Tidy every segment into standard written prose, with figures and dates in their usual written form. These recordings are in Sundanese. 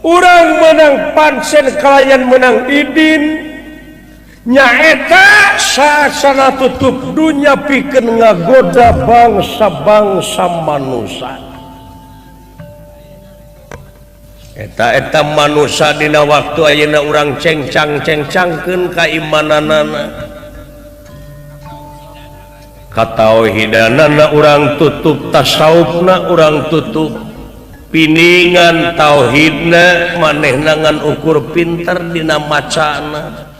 Urang menang pansen kalayan menang idin nyaeta saasana tutup dunya pikeun ngagoda bangsa-bangsa manusia. Eta-eta manusia dina waktu ayeuna urang cengcang-cengcangkeun kaimananana. Katauhidanana urang tutup, tasawufna urang tutup, piningan tauhidna manehna ngan ukur pinter dina macana.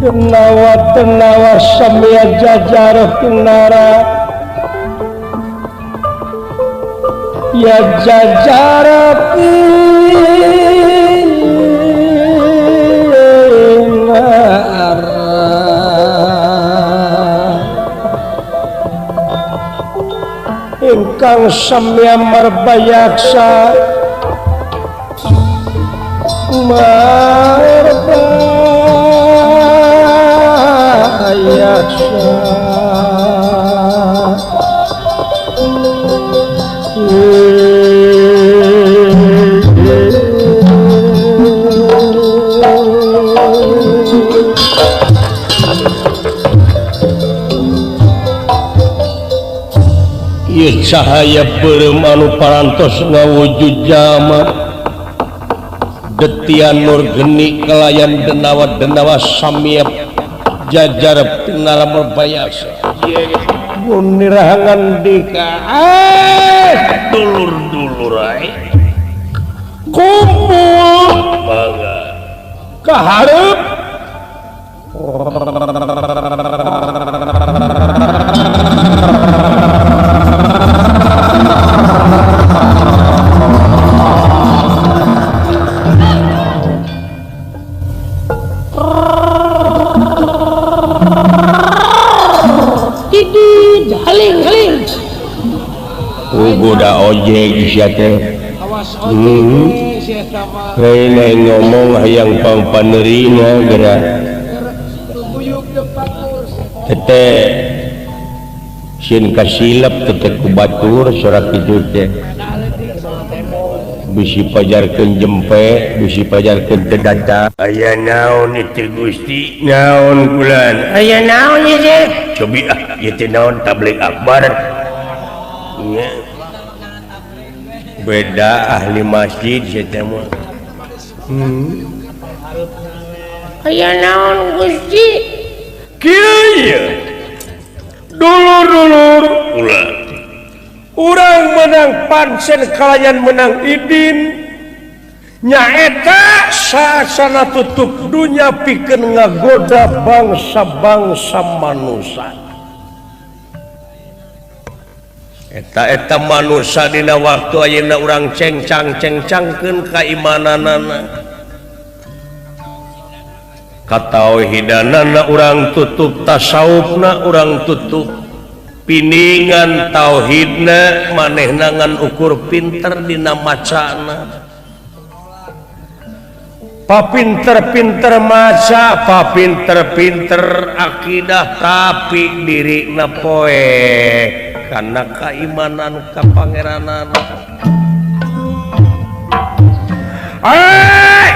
Denawa tenawa samya jajar kinara ya jajar kinara ingkang samya marbayaksa Cahaya beureum anu parantos ngawujud jalma detian nur geni kelayan denawa-denawa samia jajar pinara merbayasa bunirahangan dika dulur-dulur ae kumpul mangga kahareup ojek sia teh. Lain ngomong hayang pangpanerina geura. Tete sieun kasilep tete ku batur sorak kitu teh. Bisi pajarkeun jempe, bisi pajarkeun teu datang. Aya naon ieu Gusti? Naon bulan? Aya naon ieu teh? Cobi ah, ieu teh naon tabligh akbar. Nya. Beda ahli masjid saya mah. Aya naon Gusti? Kieu dulur-dulur ulah. Urang menang pansen kalayan menang idin nyaeta saasana tutup dunya pikeun ngagoda bangsa-bangsa manusia. Eta-eta manusia dina waktu ayeuna urang cengcang-cengcangkeun kaimananana. Katauhidanana urang tutup, tasawufna urang tutup, piningan tauhidna manehna ngan ukur pinter dina macana. Papinter-pinter maca, papinter-pinter akidah tapi dirina poek karena keimanan kepangeranan.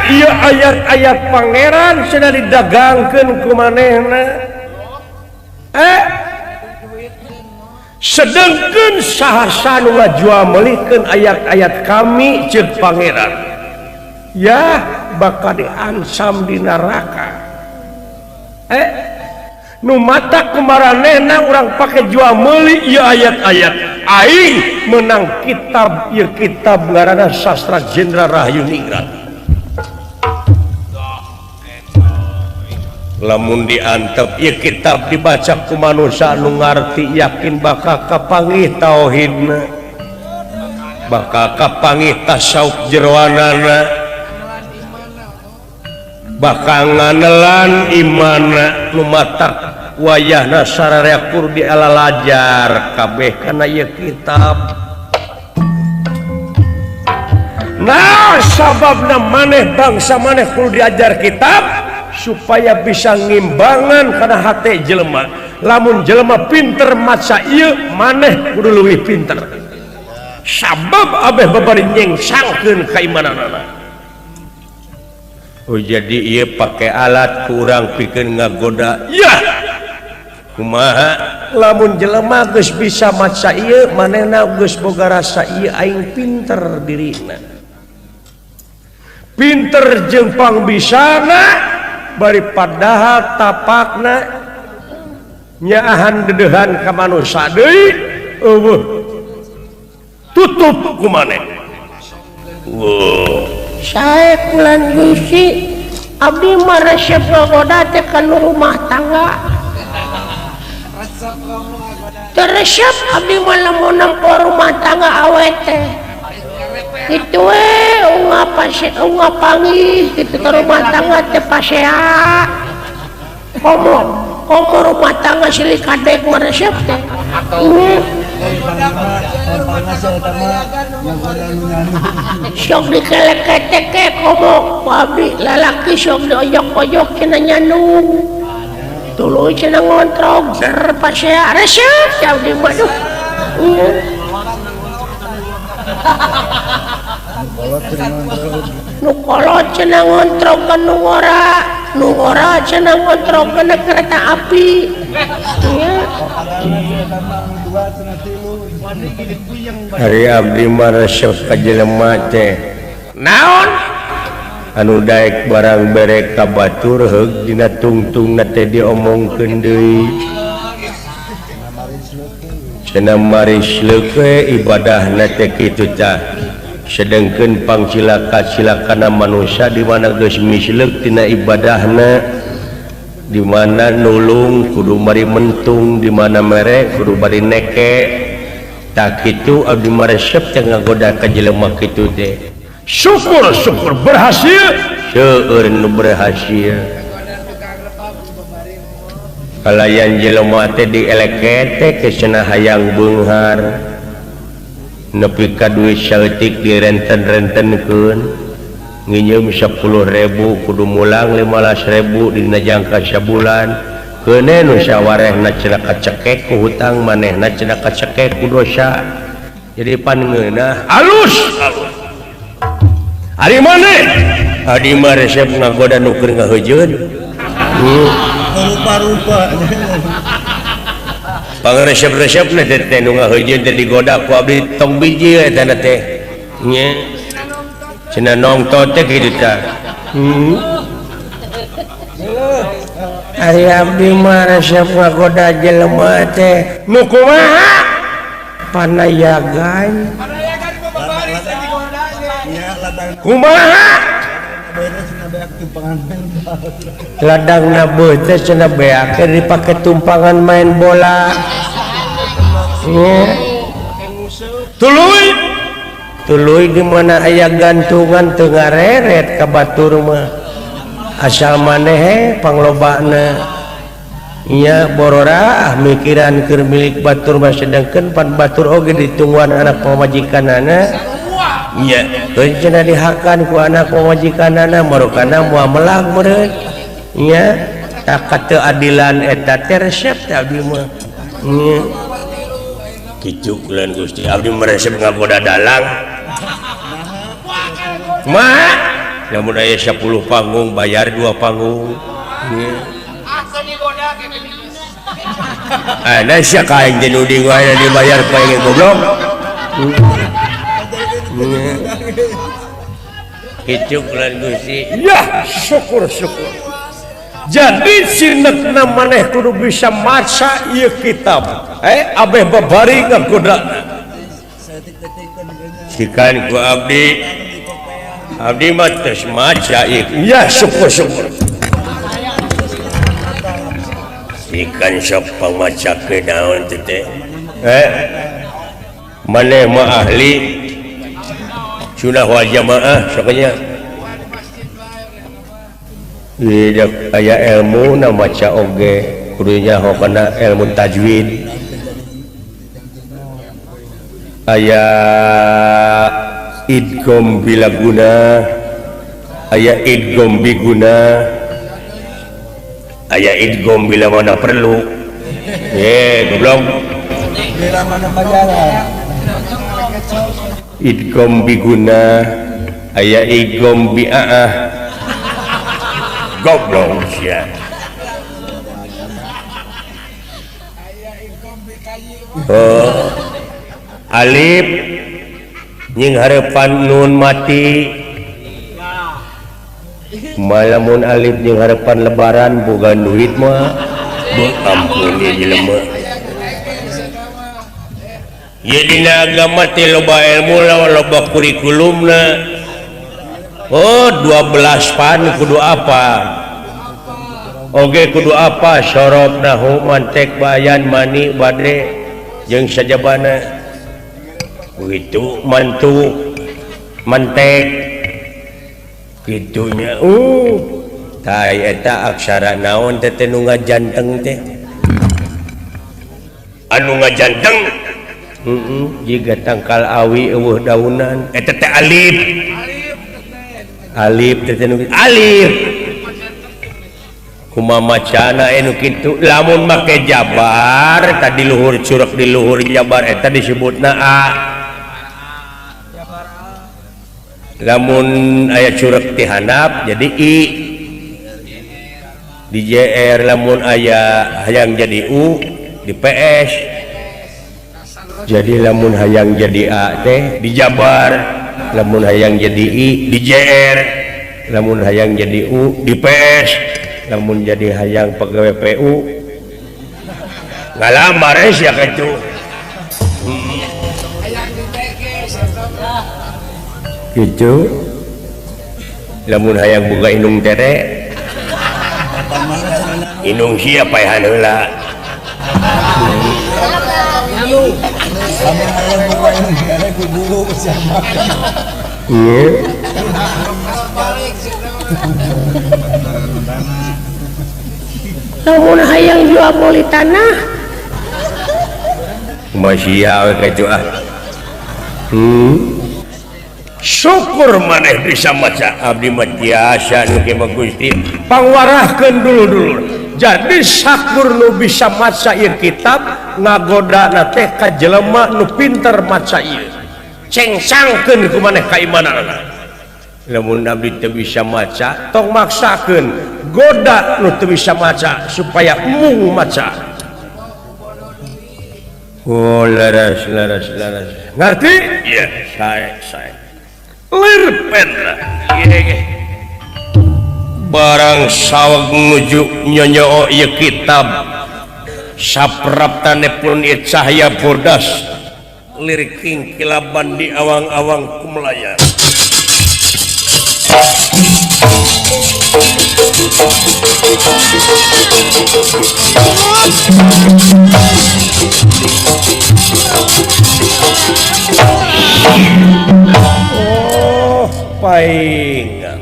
Iya ayat-ayat pangeran sudah didagangkeun ku manehna. Sedengkeun saha nu ngajual meulikeun ayat-ayat kami ceuk pangeran. Ya bakal diancam di neraka. Nu mata kemaranehna urang pake jual meuli ieu ayat-ayat aing menang kitab ieu kitab ngaranna Sastra Jenderal Rahayu Ningrat. Lamun diantep ieu kitab dibaca ku manusia nu ngarti yakin bakal kapanggih tauhidna. Bakal kapanggih tasawuf jeroanana bakal nganelan imana nu matak wayahna sararea kur dialalajar kabeh kana ieu kitab. Nah sababna maneh bangsa maneh kudu diajar kitab supaya bisa ngimbangan kana hate jelema. Lamun jelema pinter maca ieu maneh kudu leuwih pinter. Sabab abeh babari nyengsangkeun kaimananana. Oh jadi ieu pake alat ku urang pikeun ngagoda. Yah. Kumaha lamun jelema geus bisa maca ieu manehna geus boga rasa ieu aing pinter dirina. Pinter jeung pangbisana bari padahal tapakna nyaahan dedehan ka manusa deui eueuh tutup ku maneh. Wah, sae kulan Gusti abdi mah resep ngagoda teh kana rumah tangga. Teu resep abdi mah lamun nempo rumah tangga awe teh. Kitu we ungah pase ungah panggih kitu ka rumah tangga teh pasea. Komo komo rumah tangga silih kadek mah resep teh. Sok dikelek-ketek komo ku abdi lalaki sok diojok-ojok cenah nyandung. Tuluy cenah ngontrog zer pasea resep teh abdi mah duh. Nu kolot cenah ngontrog ka nu ngora, nu ngora cenah ngontrog kana kereta api. Ari abdi mah resep ka jelema teh. Naon? Anu daek barang bere ka batur heug dina tungtungna teh diomongkeun deui. Cenah maris leuke ibadahna teh kitu tah. Sedengkeun pangcilaka-cilakana manusia di mana geus misleuk tina ibadahna, di mana nulung kudu bari mentung, di mana mere kudu bari neke. Tak kitu abdi mah resep teh ngagoda ka jelema kitu teh. Syukur syukur berhasil, seueur nu berhasil. Kalayan jelema teh dielek-etek cenah hayang beunghar. Nepi ka duit saeutik direnten-rentenkeun nginjeum 10.000 kudu mulang 15.000 dina jangka sabulan keune nu sawarehna cenah kacekek ku hutang manehna cenah kacekek ku dosa jadi pan ngeunah alus alus ari maneh adi mah resep ngagoda nu keur ngaheujeun rupa-rupa pangaresep-resep na teh nu ngaheujeun teh digoda ku abdi tong biji eta na teh nya cenah nongton teh kitu tah. Ari abdi mah resep ngagoda jelema teh nu kumaha panayagan kumaha ladang na teh cenah beak dipake tumpangan main bola. Tuluy tuluy di mana aya gantungan teu ngareret ka batur mah asal maneh panglobana nya borora ah mikiran keur milik batur mah sedengkeun pan batur oge ditungguan anak pamajikanana nya cenah dihakan ku anak pamajikanana marukana moal melag meureun nya tak keadilan eta teh resep teh abdi mah nya kitu kulan Gusti abdi meresep ngagoda dalang mah lamun aya 10 panggung bayar 2 panggung ada sia ka aing teh nu wae dibayar ku aing goblok kitu kulan Gusti ya syukur syukur. Jadi sinetna maneh kudu bisa maca ieu kitab abeh babari ngagodana sikan ku abdi abdi mah geus maca ieu ya syukur syukur sikan sok pangmacakeun naon teh maneh mah ahli Sunnah wal jamaah soknya. Ieu aya ilmu na maca oge kudunya hokana ilmu tajwid. Aya idgham bila guna, aya idgham biguna, aya idgham bila mana perlu. Goblok. Bila mana pajaran. Idgham biguna, aya idgham bi'aah. Goblok sia. Oh. Alif nying harapan nun mati. Malamun alif nying harapan lebaran boga duit mah. Ampun ieu jelema. Ieu dina agama teh loba ilmu loba kurikulumna. Oh 12 pan kudu apa? Oge kudu apa sorob nahu mantek bayan mani badre jeung sajabana. Begitu mantu mantek gitunya. Tah eta aksara naon teh teh nu ngajanteng teh? Anu ngajanteng heeh jiga tangkal awi eueuh daunan eta teh alif. Alif teh nu alif kumaha macana anu kitu lamun make jabar tadi luhur curug di luhur jabar eta disebutna a. Lamun aya curug ti handap jadi i. Di JR lamun aya hayang jadi u di PS. Jadi lamun hayang jadi a teh di jabar, lamun hayang jadi i di JR, lamun hayang jadi u di PS, lamun jadi hayang pegawai PU ngalamar sia kitu. Gitu lamun hayang boga indung tere indung sia paehan heula. Lamun hayang jual beli tanah masih kitu ah. Syukur maneh bisa maca abdi mah tiasa nu kieu mah Gusti pangwarahkeun dulu-dulu. Jadi sakur nu bisa maca ieu kitab ngagodana teh ka jelema nu pinter maca ieu. Cengcangkeun ku maneh kaimananana. Lamun abdi teu bisa maca tong maksakeun goda nu teu bisa maca supaya embung maca. Oh laras laras laras. Ngarti? Iya, sae sae. Lirpen lah. Barang saweg nuju nyonyoo ieu kitab sapraptane pun ieu cahaya bodas liriking kilaban di awang-awang kumelayan. Oh, paingan.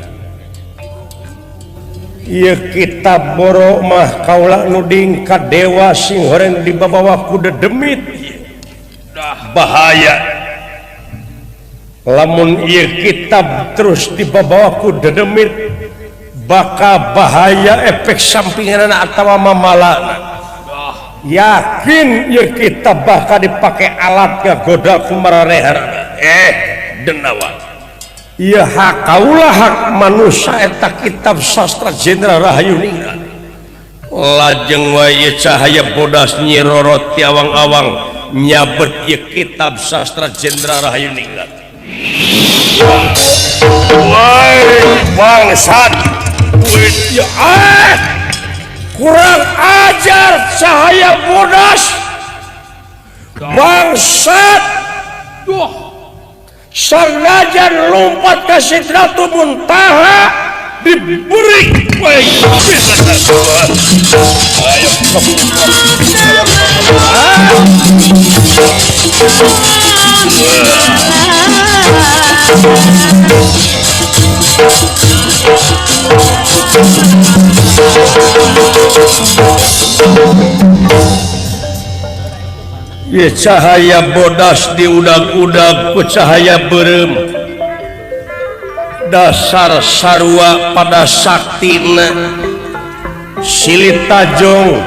Ieu kitab boro mah kaula nu dingkat dewa sing horeng dibabawa ku dedemit. Bahaya. Lamun ieu kitab terus dibabawa ku dedemit bakal bahaya efek sampinganna atawa mamalana. Yakin ieu kitab bakal dipake alat ngagoda ku maranehanana. Denawa. Ieu hak kaula hak manusia eta kitab sastra Jenderal Rahayu Ningrat. Lajeng wae cahaya bodas nyirorot ti awang-awang nyabet ieu kitab sastra Jenderal Rahayu Ningrat. Woi bangsat. Ya, kurang ajar cahaya bodas. Bangsat. Duh. Sengaja lompat ke Sidratul Muntaha diberi. Ayo. Ye cahaya bodas diudag-udag ku cahaya beureum dasar sarua pada saktina silih tajong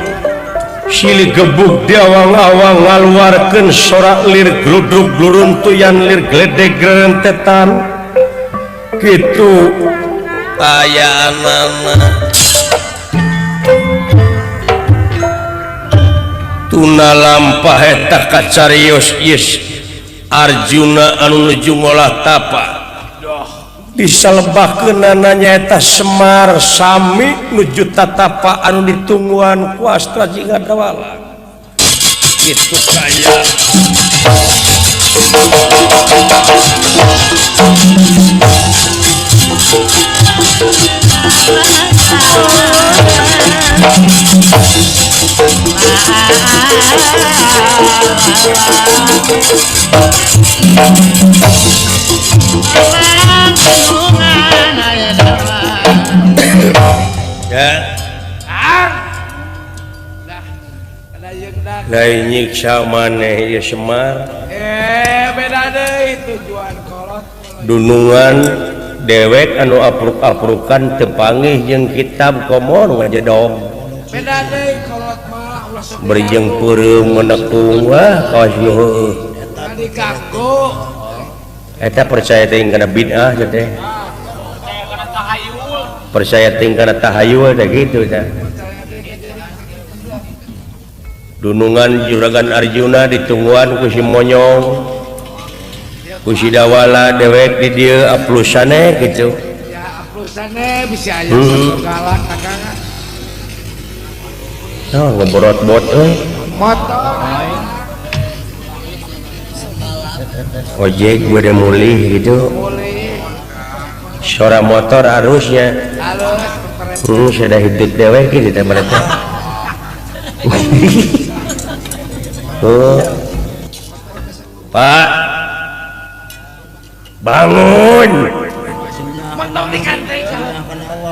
silih gebuk di awang-awang ngaluarkeun sorak lir gludrug gluruntuyan lir gledeg gerentetan kitu ayaanana tuna lampah eta kacarios yes Arjuna anu nuju ngolah tapa disalebahkeunana nyaeta Semar sami nuju tatapa anu ditungguan ku Astra Jinggadawala kitu kaya ya. Lain nyiksa maneh ieu Semar. Beda deui tujuan kolot. Dunungan dewek anu apruk-aprukan teu panggih jeung kitab komo ngajedog. Beda deui kolot mah ulah sok. Berjeng peureum ngenekung wah kawas nu heueuh. Tadi kanggo. Eta percaya teuing kana bid'ah teh. Percaya teuing kana tahayul teh kitu tah. Dunungan Juragan Arjuna ditungguan ku si Monyong ku si Dawala dewek di dieu aplusane kitu. Ya aplusane bisa aya sagalak kakang. Nah, ngeborot-bot euy. Motor. Ojek bade mulih gitu. Suara motor arusnya. Alus. Sudah hidup dewek gitu teh mereka. Oh. Pak, bangun.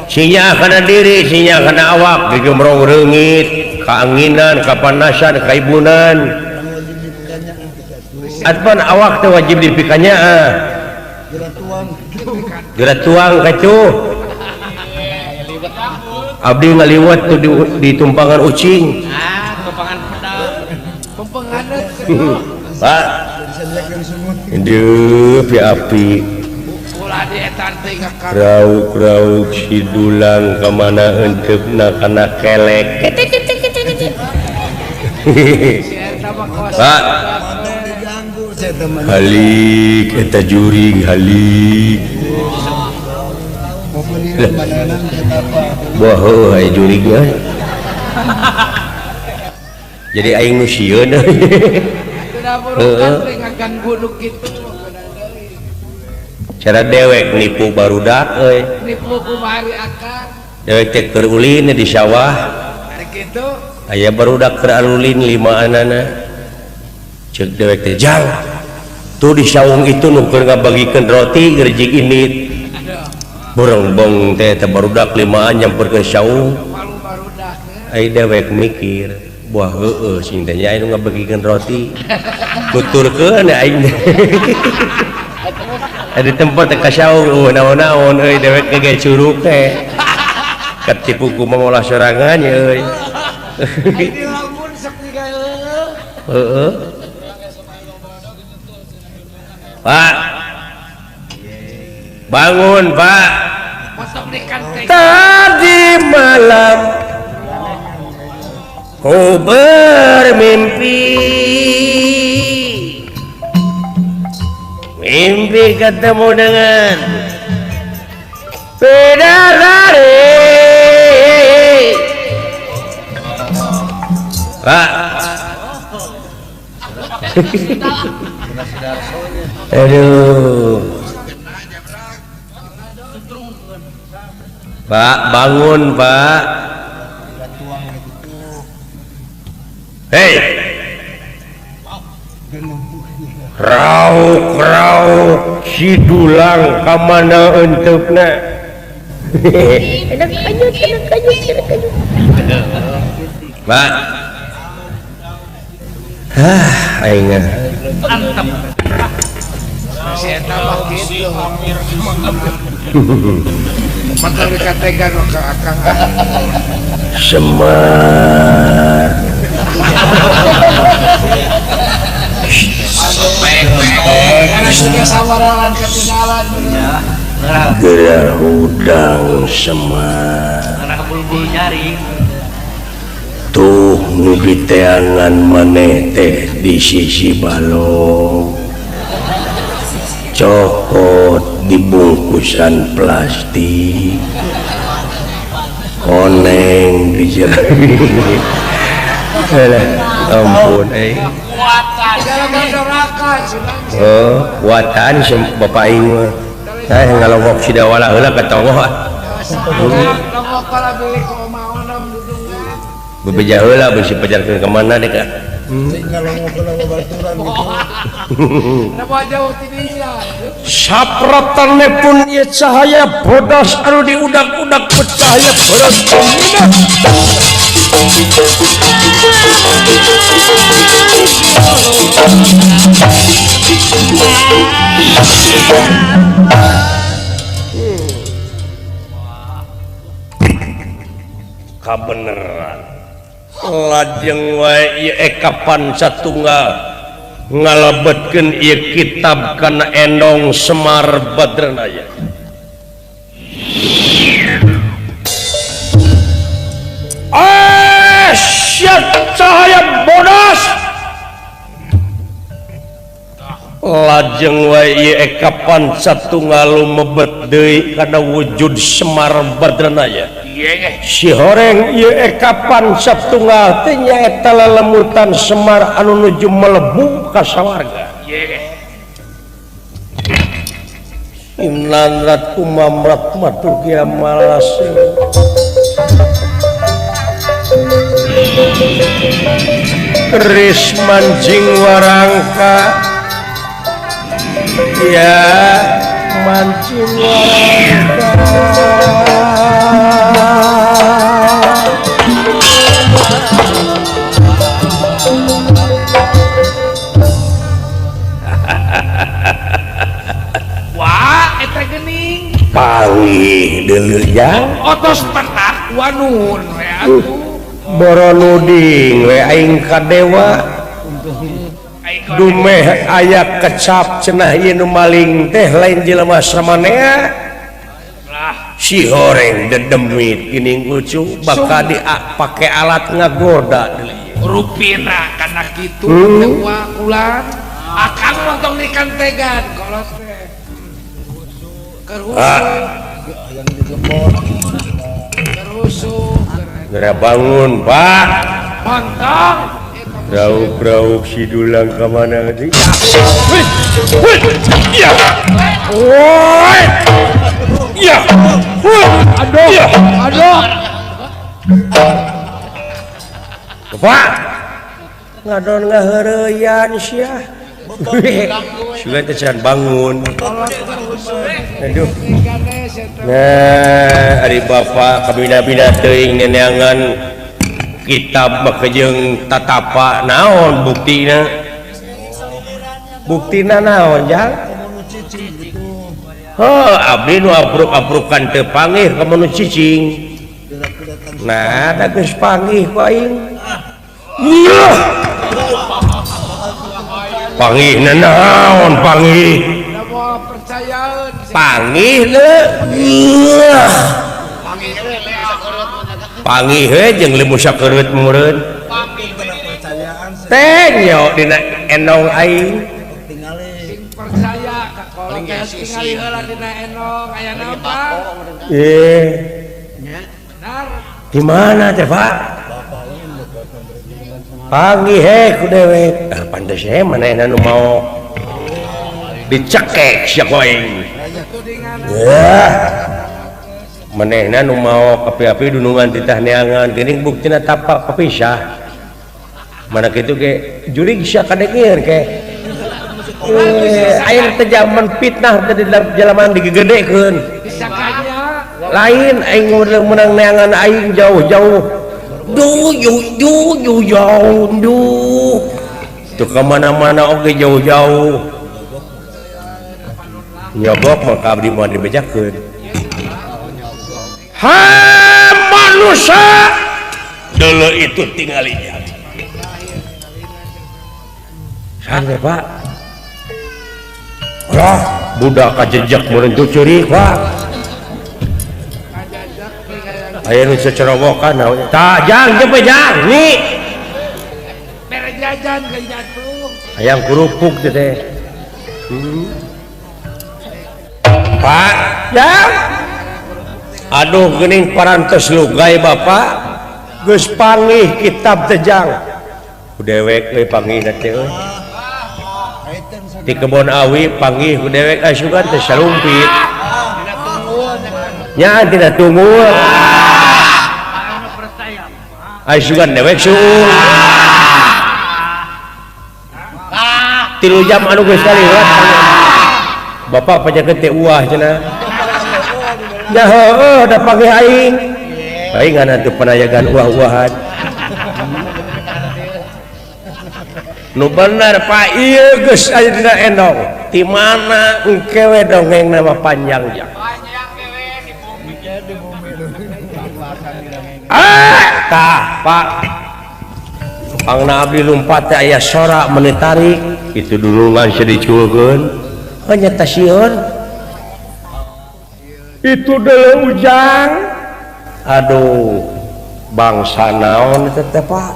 Sinya kana diri, sinya kana awak, digemrong reungit, kaanginan, kapanasan, kaibunan. Atpan awak teh wajib dipikanya ah. Geura tuang kacuh. Abdi ngaliwat tuh di tumpangan ucing. Pak, hidup ya api. Rauk-rauk si dulang kemana entepna kana kelek. Pak, halik eta juring halik. Wah, heuh juring euy. Jadi aing nu sieun. Heeh. Cara dewek nipu barudak euy. Nipu kumaha akang. Dewek teh keur ulin di sawah. Kitu. Aya barudak keur alulin limaanana. Ceuk dewek teh jang. Tuh di saung itu nu keur ngabagikeun roti gerjik indit. Borongbong teh teh barudak limaan nyamperkeun saung. Ai dewek mikir. Wah heueuh sing teh nya anu ngabagikeun roti tuturkeun aing di tempat teh ka saung eueuh naon-naon euy dewek ge curug teh katipu kumaha molah sorangan euy heueuh. Pak, bangun Pak. Tadi malam ku bermimpi, mimpi ketemu dengan bidadari. Pak, aduh, Pak bangun Pak. Hei, Rauk-rauk si dulang ka mana enteupna. Enak kanyut, enak kanyut, enak kanyut. Pak. Hah, aing. Antep. Si eta mah kitu. Mantap dikategan ka akang. Semar. Gerah hudang Semar. Tuh nu diteangan maneh teh di sisi balong. Cokot dibungkusan plastik. Koneng di jerami. Ampun eh. Oh, kuatan bapak aing mah. Saya ngalongok sidawala heula ka tonggoh ah. Bebeja heula bisi pajarkeun ka mana dek ah. Saprotane pun ieu cahaya bodas anu diudak-udak ku cahaya bodas pamina. Kabeneran lajeng wae ieu ekapan satunggal ngalebetkeun ieu kitab kana endong Semar Badranaya. Asyat cahaya bodas lajeng wae ieu ekapan satunggal lumebet deui kana wujud Semar Badranaya. Si horeng ieu ekapan satunggal teh nyaeta lelemutan Semar anu nuju melebu ka sawarga. Imlanrat kumamrat matugia malas. Keris mancing warangka. Ya mancing warangka. Wah, eta geuning. Panggih deuleu jang. Otos petak wanun we atuh. Boronuding we aing ka dewa. Dumeh aya kecap cenah ieu nu maling teh lain jelema samanea. Si horeng dedemit geuning lucu bakal dipake alat ngagoda rupina kana kitu teh kulan akang mah tong dikantegan kolot teh kerusuh geura bangun Pak mantap raup-raup si dulang ka mana deui ya woi ya aduh ya. Aduh Bapak ngadon ngaheureuyan sia sugan teh can bangun aduh nah ari bapak kabina-bina teuing neneangan kitab mah jeung tatapa naon buktina buktina naon jang. Oh, abdi nu apruk-aprukan teu panggih ka manu cicing. Nah, da geus panggih ku aing. Panggih naon panggih? Panggih leu. Panggih we jeung leumu sakeureuet meureun. Teh nyo dina endong aing. Percaya ka kolot tingali heula dina endong aya naon Pak? Benar. Di mana teh Pak? Panggih he ku dewek. Ah pantes he manehna nu mau dicekek sia ku aing. Wah. Manehna nu mau kapi-api dunungan titah neangan geuning buktina tapak papisah. Mana kitu ge jurig sia kadengir ke. Aing teh zaman fitnah teh di jalanan digegedekeun. Lain aing menang neangan aing jauh-jauh. Duh duh duh jauh duh. Tuh ke mana-mana oge jauh-jauh. Nyobok maka abdi moal dibejakeun. Ha manusia dulu itu tingali santai Pak. Lah budak kajejak meureun curi Pak. Aya nu cecerowokan naon tah jang jeung jang ni mere jajan ge jatuh hayang kerupuk teh. Pak jang aduh geuning parantos lugai Bapak geus panggih kitab teh jang ku dewek euy panggihna teh euy di kebon awi panggih ku dewek asugan teh salumpit nya tidak tunggu asugan dewek suung 3 jam anu geus kaliwat Bapak pajakeun teh uah cenah nya heueuh da panggih aing aing ngan atuh panayagan uah-uahan nu bener Pak ieu geus aya dina endong ti mana engke we dongengna mah panjang jang tah Pak pangna abdi lumpat teh aya sora meuni tarik kitu dulungan sediculkeun heuh nya sieun itu deuleu ujang aduh bangsa naon eta teh Pak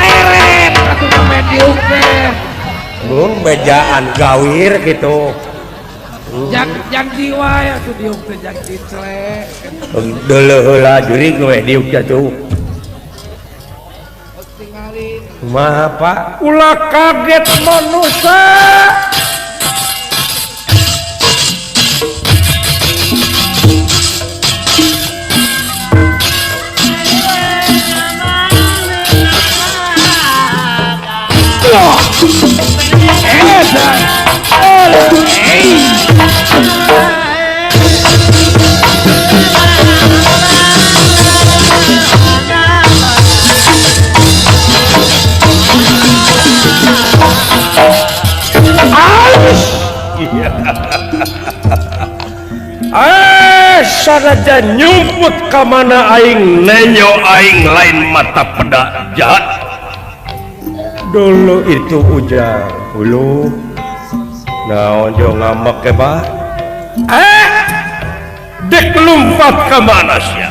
leret atuh medium teh mun bejaan gawir kitu jang jiwa ya tuh diuk teh jang diclek deuleu heula jurig we diuk jatuh kumaha Pak ulah kaget manusia. Sanaja nyumput ka mana aing nenyo aing lain mata peda jahat dulu itu ujang ulu naon jo ngambek ke Pak dek lompat ka mana sia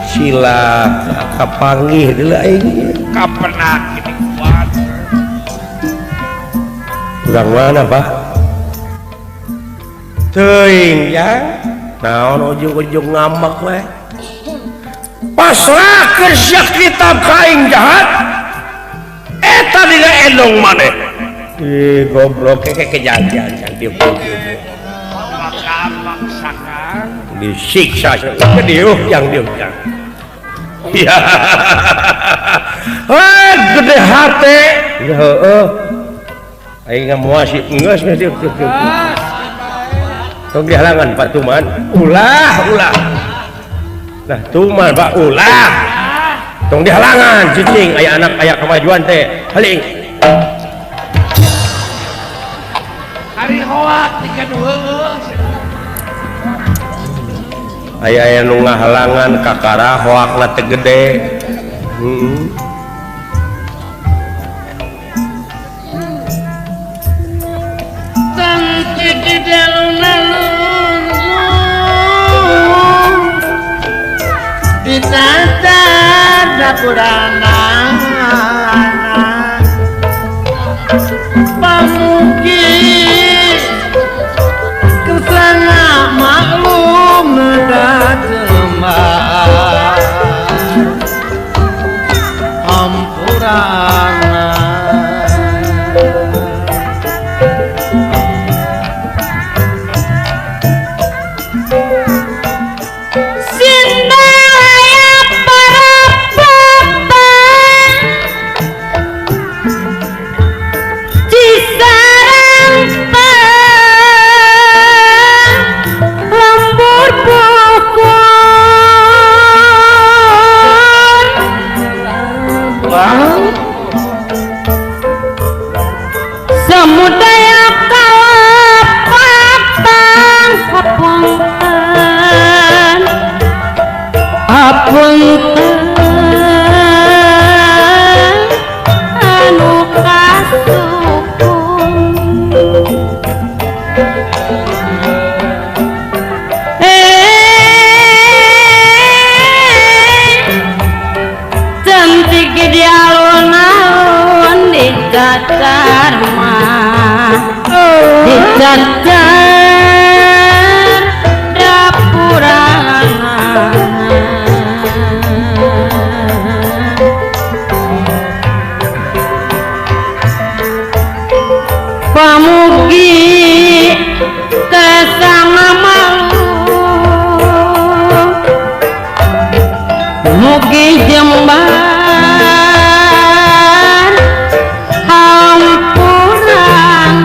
sila kapanggih deuleu aing kapenak ini kuat urang mana Pak teuing ya naon ujung-ujung ngambek we pasrahkeun sia kitab ka aing jahat eta dina endong maneh ih goblok keke kejadian diuk disiksa diuk yang diuk yang ya gede hate heeh aing ngamuasi geus geus diuk tong dihalangan Pak Tuman ulah ulah nah Tuman Pak ulah tong dihalangan cicing aya anak aya kemajuan teh haling hari hoak tiga dua aya aya nu ngahalangan kakara hoakna teh gede Pamuki kesana maklum lemah ampurangan Sindaya para bapak Cantik di alun-alun di cacar mah di cacar dapurana pamugi kesama malu mugi jembar hampuran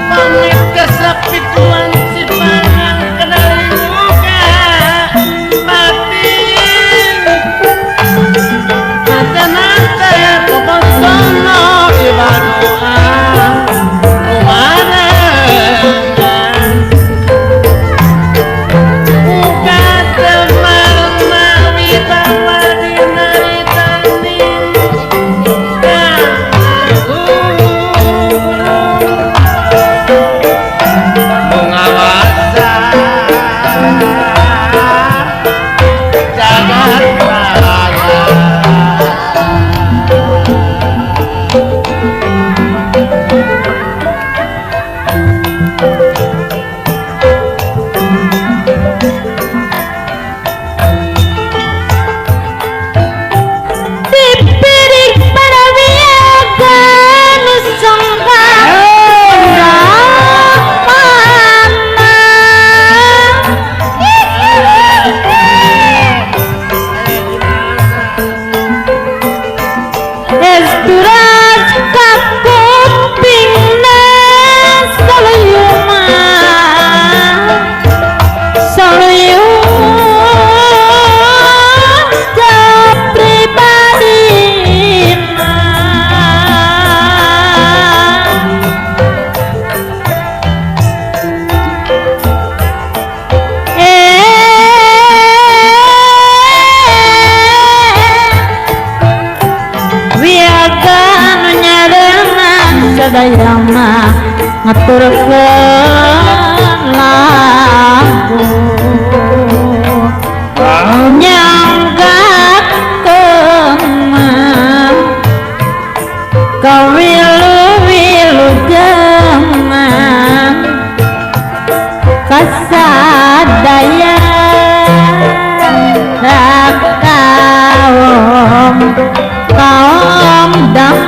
pamit kesepituan si pangan kenali muka batin matanate koposono ibaruan kumarengan muka temar mawi tawadinaritani mengawasa jagat raya. Pipirik para wiyaga nu sangka pendapana. Esturas kakupingna saluyuma saluyum pribadina. Wiyaga nu nyarengan sadayana ngaturkeun lagu nyanggakeun kawilu-wilu jeungan kasadaya kaum kaum dangu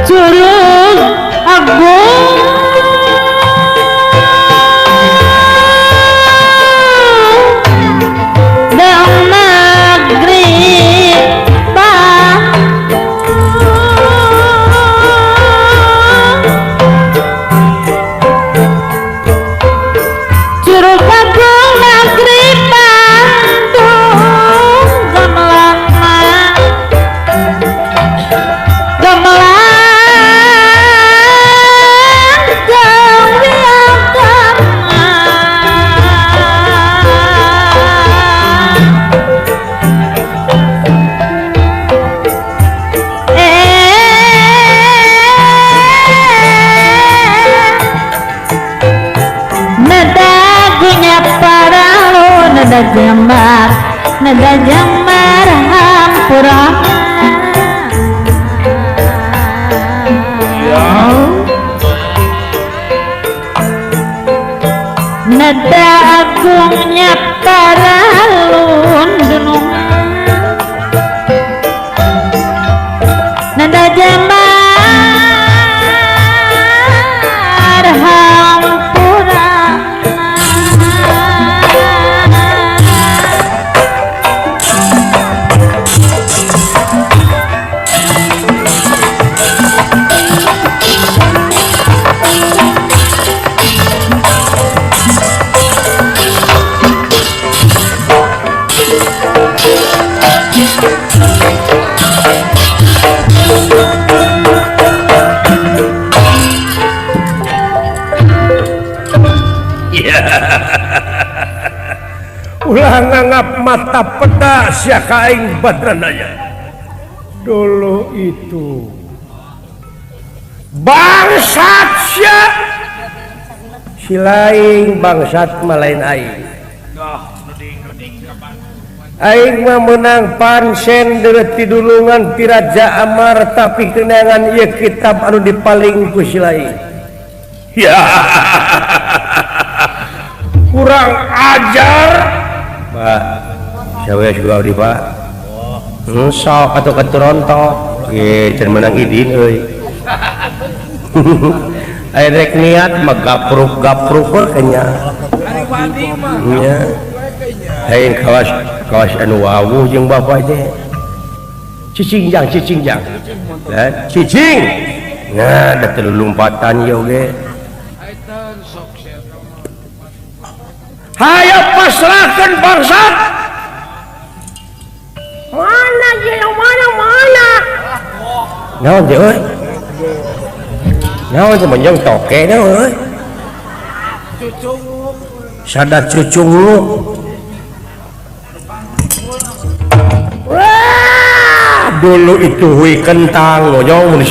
curug agung dan negeri Bandung curug agung negeri Bandung gamelan gamelan gawe agama. Nadagunya paralu nada jembar nada jembar hampura. Nada agungnya paralun dunungan nada jembar hampura. Thank Ulah nganggap mata peda sia ka aing Badranaya. Dulu itu bangsat sia. Si lain bangsat mah lain aing. Aing mah menang pansen deuleuh tidulungan ti Raja Amar tapi kenangan ieu kitab anu dipaling ku si lain. Ya. Kurang ajar. Pak, sawe juga di Pak. Sok atuh keturontok. Ye, can menang idin euy. Aya rek niat mah gapruk-gapruk kenya. Nya. Aing kawas kawas anu wawuh jeung bapak teh. Cicing jang, cicing jang. Lah, cicing. Nah, da teu lompatan ieu ge. Hayo pasrahkeun bangsat. Mana jeung mana mana? Naon teh euy? Naon teh menjong toke dah euy. Sadar cucunguk. Wah, dulu itu hui kentang mojong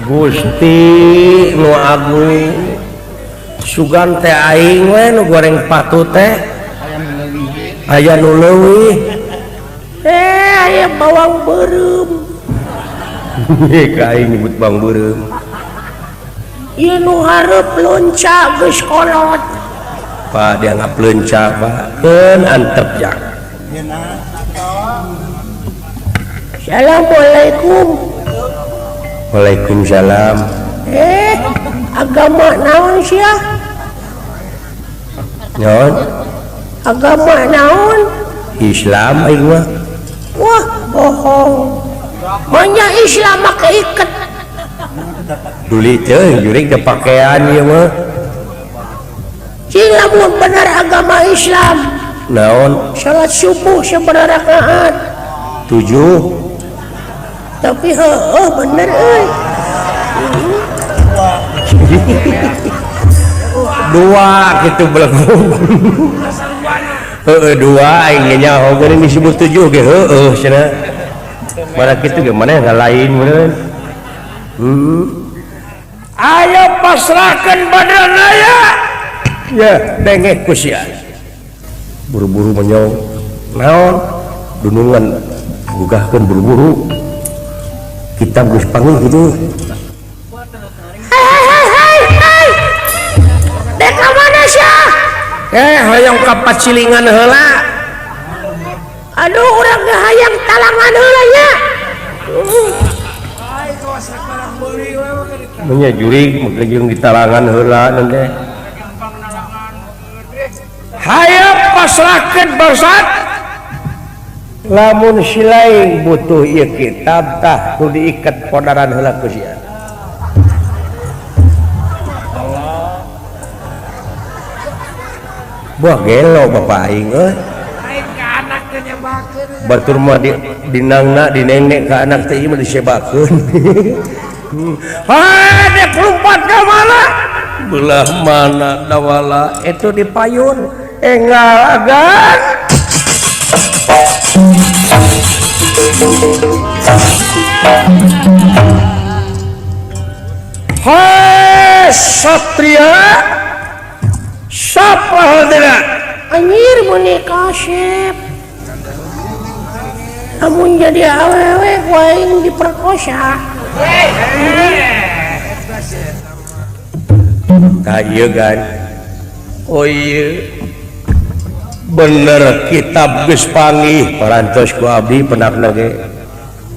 Gusti nu agung. Sugan teh aing we nu goreng patu teh aya nu leuwih. Aya bawang beureum. Ka aing nyebut bawang beureum. Ieu nu hareup leunca geus kolot. Pak dianggap leunca Pak. Keun antep jang. Assalamualaikum. Waalaikumsalam. Agama naon sia? Naon? Agama naon? Islam aing mah. Wah, bohong. Manya Islam make iket. Duli teh jurig teh pakaian ieu mah. Cing lamun bener agama Islam. Naon? Salat subuh sabaraha rakaat? 7. Tapi heueuh bener euy. 2 gitu belenggu. Heeh 2 aing nyaho geuning disebut 7 ge heueuh cenah. Mana kitu ge maneh lain meureun. Ayo pasrahkeun Badranaya. Ya dengek ku sia. Buru-buru menyong. Naon? Dunungan gugahkeun buru-buru. Kitab geus panggih kitu. Hayang ka pacilingan heula. Aduh urang ge hayang talangan heula nya. Nya jurig mah jeung di talangan heula teh. Hayang pasrahkeun bangsat. Lamun si lain butuh ieu kitab tah kudu diiket podaran heula ku sia. Buah gelo bapak aing euy. Aing ka anak teh nyebakeun. Batur mah di dinangna dinengnek ka anak teh ieu mah disebakeun. Ha, dek lompat ka mana? Belah mana dawala itu di payun enggal agan. Hai Satria. Siapa hadirat? Anjir meni kasep. Namun jadi awewe ku aing diperkosa. Tah ieu kan. Oh iya. Bener kitab geus panggih parantos ku abdi penakna ge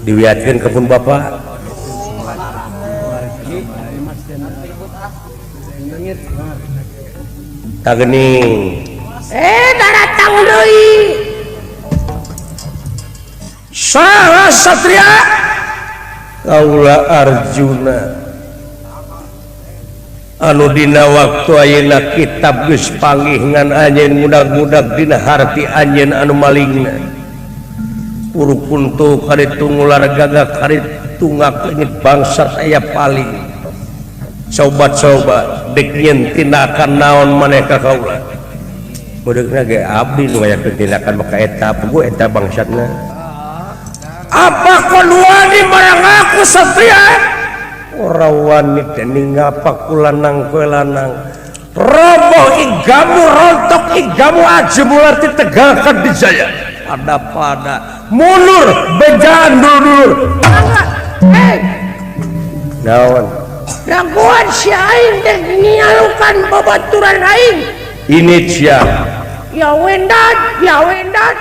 diwiatkeun ka pun bapa. Tageni. Daratang deui. Saha Satria? Kaula Arjuna. Anu dina waktu ayeuna kitab geus panggih ngan anjeun mudag-mudag dina harti anjeun anu malingna. Puru kuntu karitu ngular gagak karitu ngak leungit bangsat aya paling. Sobat-sobat Dek nyeun tindakan naon maneh ka kaula. Budeukna ge abdi nu ngayakeun tindakan maka eta puguh eta bangsatna. Apa kon wani marang aku Satria? Ora wani teh ninggal pakulanang kowe lanang. Roboh igamu rontok igamu aji mularti tegalkan dijaya. Pada-pada mundur bejaan dulur. Hei. Naon? Raguan si aing teh nyalukan babaturan aing. Ini sia. Ya wendat, ya wendat.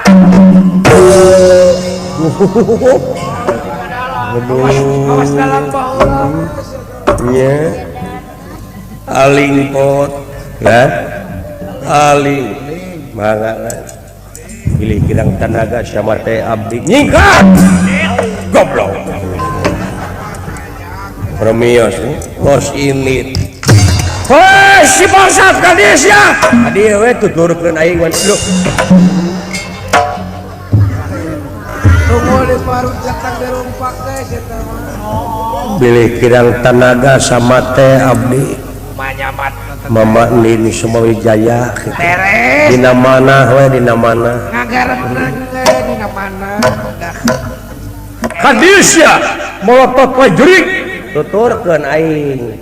Awas dalam baheula. Nya. Aling pot. Lah. Aling. Mangga lah. Pilih kirang tanaga sama teh abdi. Nyingkat. Goblok. Romios los ini. Hei, si bangsat ka dieu sia. Ka dieu we tuturkeun aing wan. Loh. Bilih kirang tanaga sama teh abdi. Mama Nini Sumawijaya gitu. Dina mana we dina mana. Ngagarepna dina mana. Ka dieu sia molotot we jurig. Tuturkeun aing.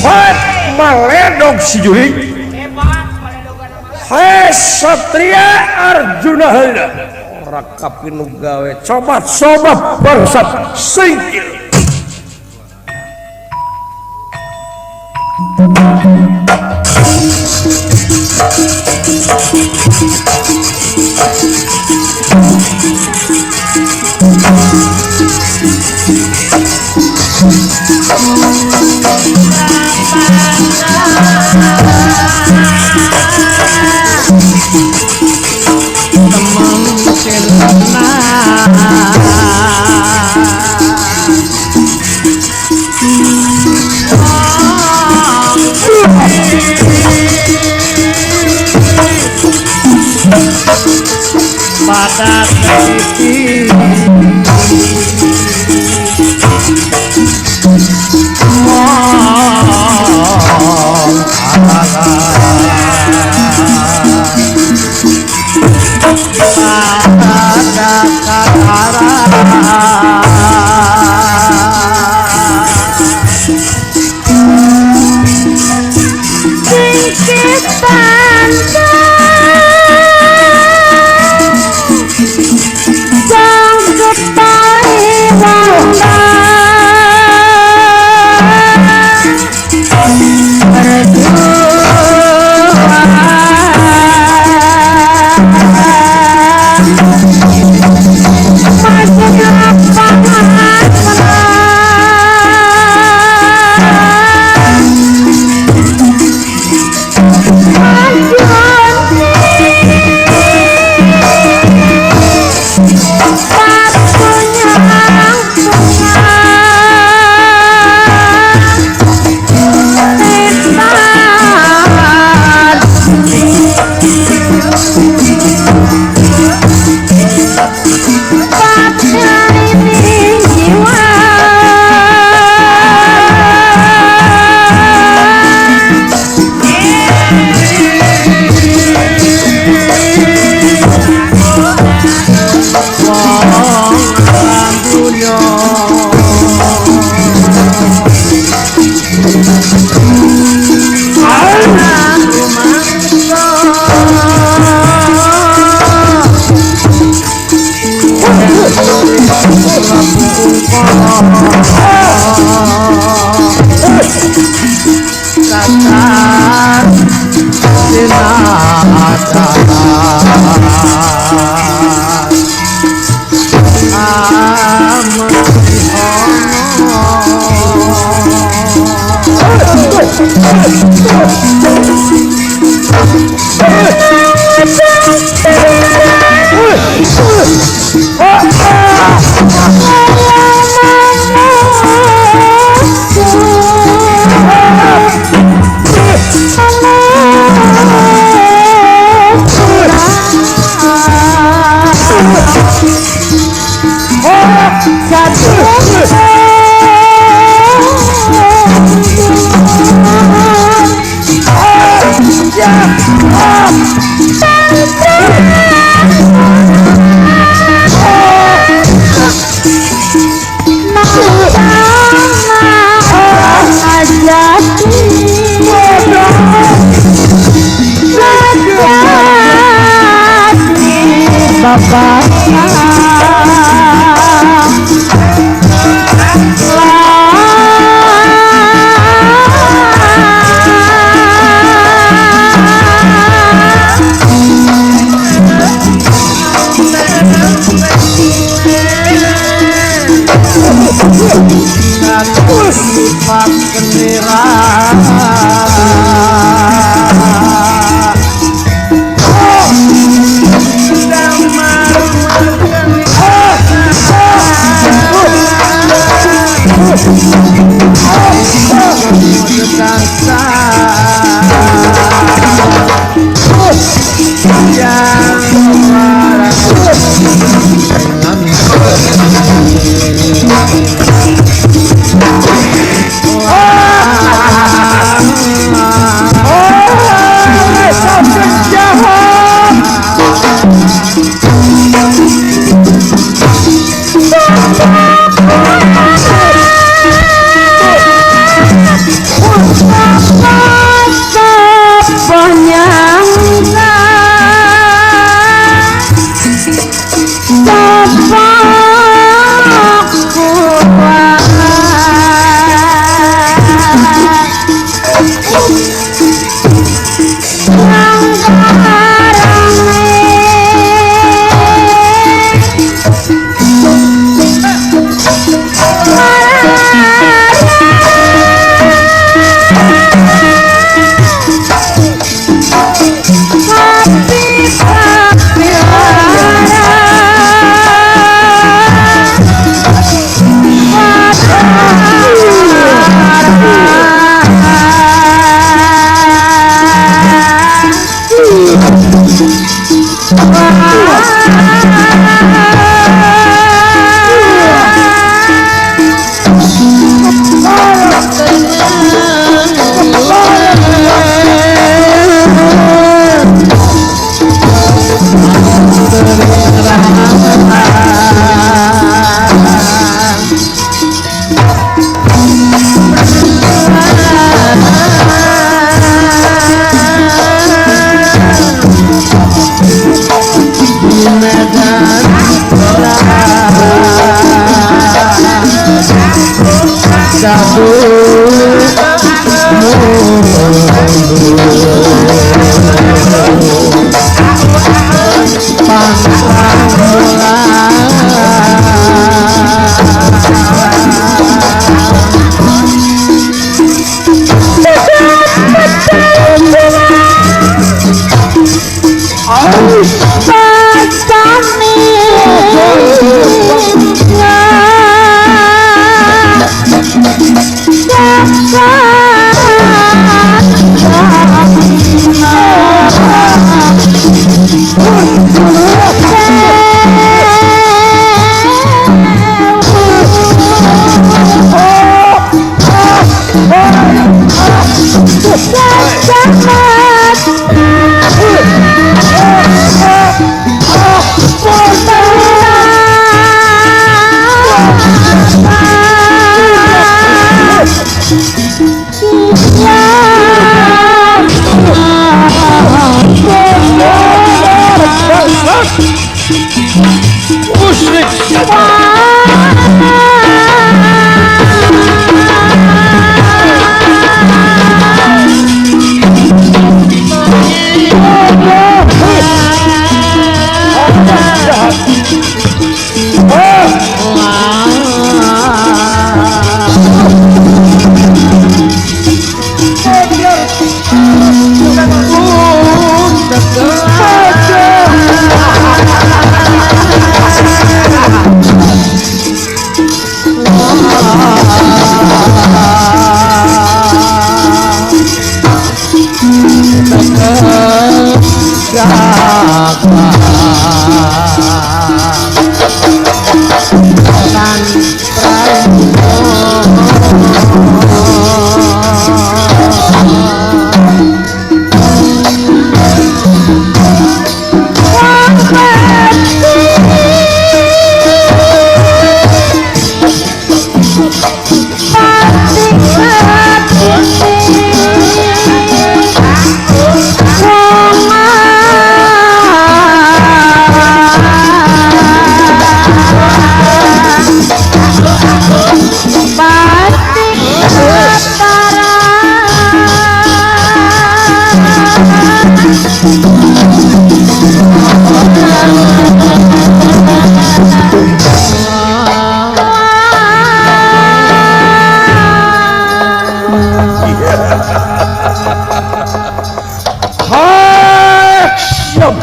Hot maledog si jurig. Hei Satria Arjuna Harina. Ora kapinu gawe coba-coba bangsat singkir. Pada teliti Satu.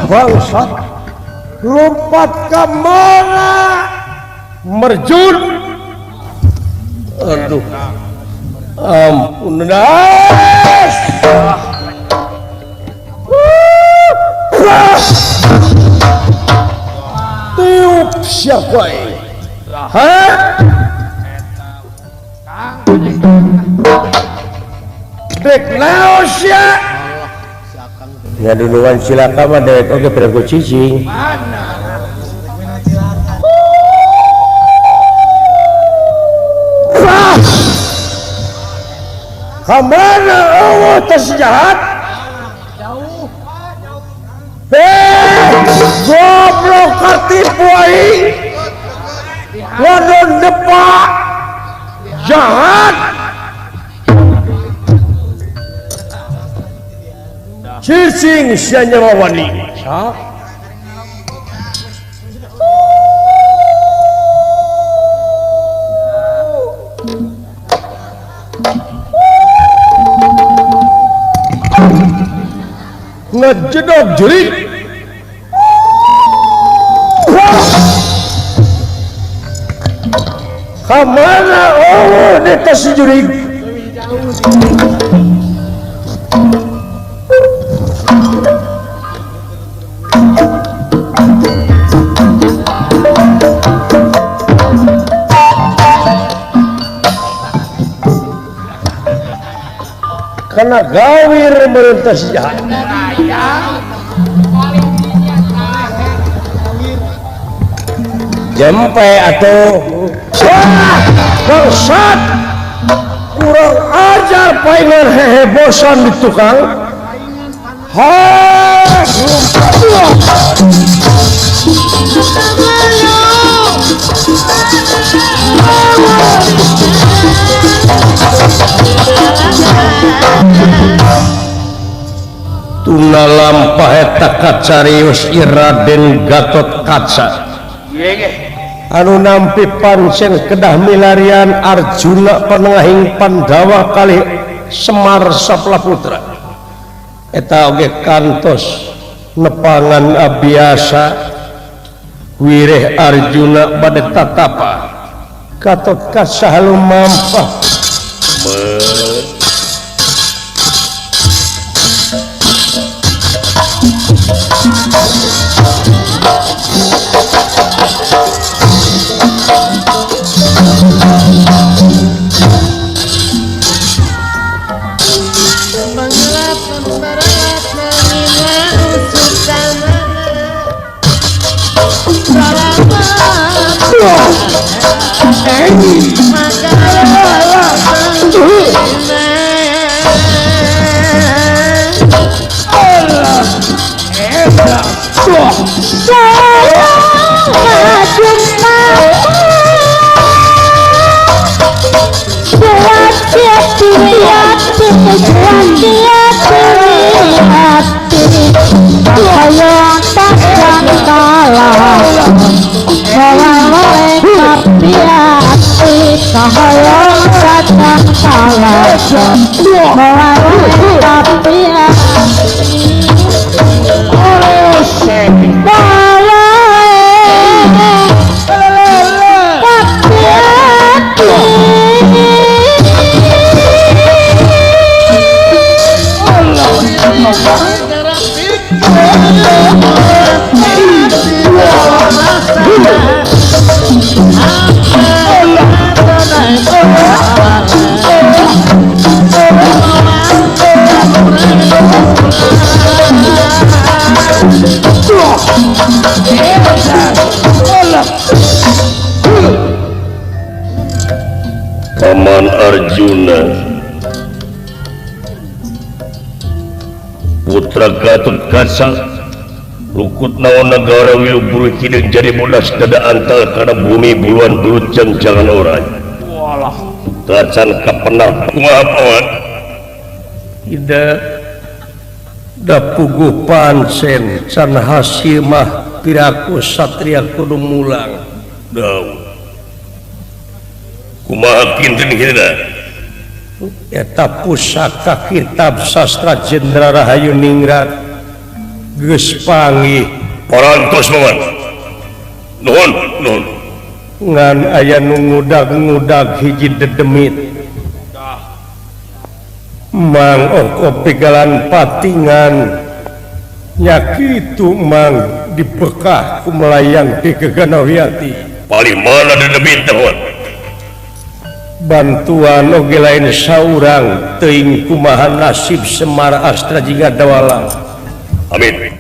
Bangsat lompat ke mana merjun aduh ampun tiup siapa ini? Hah? Dek naos ya? Ngaduluan cilaka mah dek oge piraku cicing. Kamana Allah teh jahat? Jauh. Goblok katipu aing. Wadon depak. Jahat. Cicing sia nyawa wani. Ngejedog jerit. Kamana Allah di atas jurig. Karena gawir merentas jahat. Jempe atau wah bangsat kurang ajar paingan hehe bosan di tukang. Ha tuna lampah eta kacarius Raden Gatot Kaca anu nampi pancen kedah milarian Arjuna panengahing Pandawa kalih Semar Saplaputra eta oge kantos nepangan abiasa wireh Arjuna bade tatapa Gatot Kaca halumampah Paman Arjuna Putra Gatot Kaca lukut naon nagara wilu kidung jadi munas dada antal kana bumi buluan belut jangan orang tacan kapenar kumaha paman tidak da puguh pancen can hasimah piraku satria kudu mulang daun kumaha kinten hina eta pusaka kitab sastra Jendra Rahayu Ningrat Geus panggih parantos paman. Nuhun, nuhun. Ngan aya nu ngudag-ngudag hiji dedemit. Mang Oko pigalan patingan nya kitu Mang dibekah ku melayang di Geganawiati. Paling mana dedemit nuhun. Bantuan oge lain saurang teuing kumaha nasib Semar Astra jingga Dawala. Amin.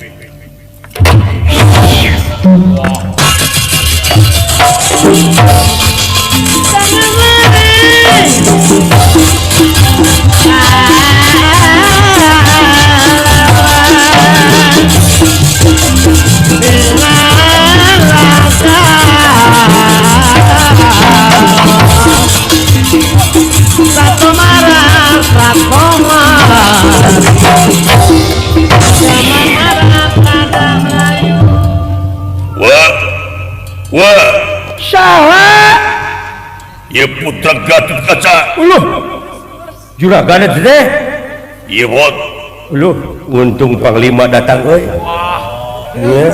Ieu putra Gatot Kaca. Uluh. Juragan teh. Ieu bot. Uluh, untung panglima datang euy. Ieu.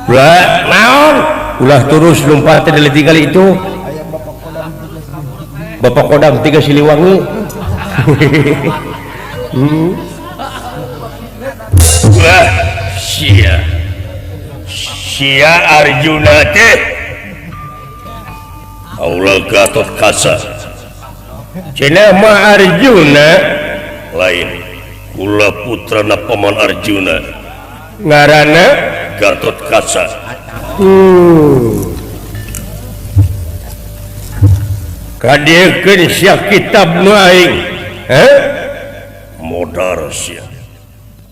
Ulah naon? Ulah terus lompat teh tinggal itu. Bapak Kodam 3 Siliwangi. Wah, sia. Sia Arjuna teh. Allah Gatot Kaca. Cenah mah Arjuna lain. Kula putrana paman Arjuna. Ngaranna Gatot Kaca. Kadiekeun sia kitab nu aing. Heh? Modar sia.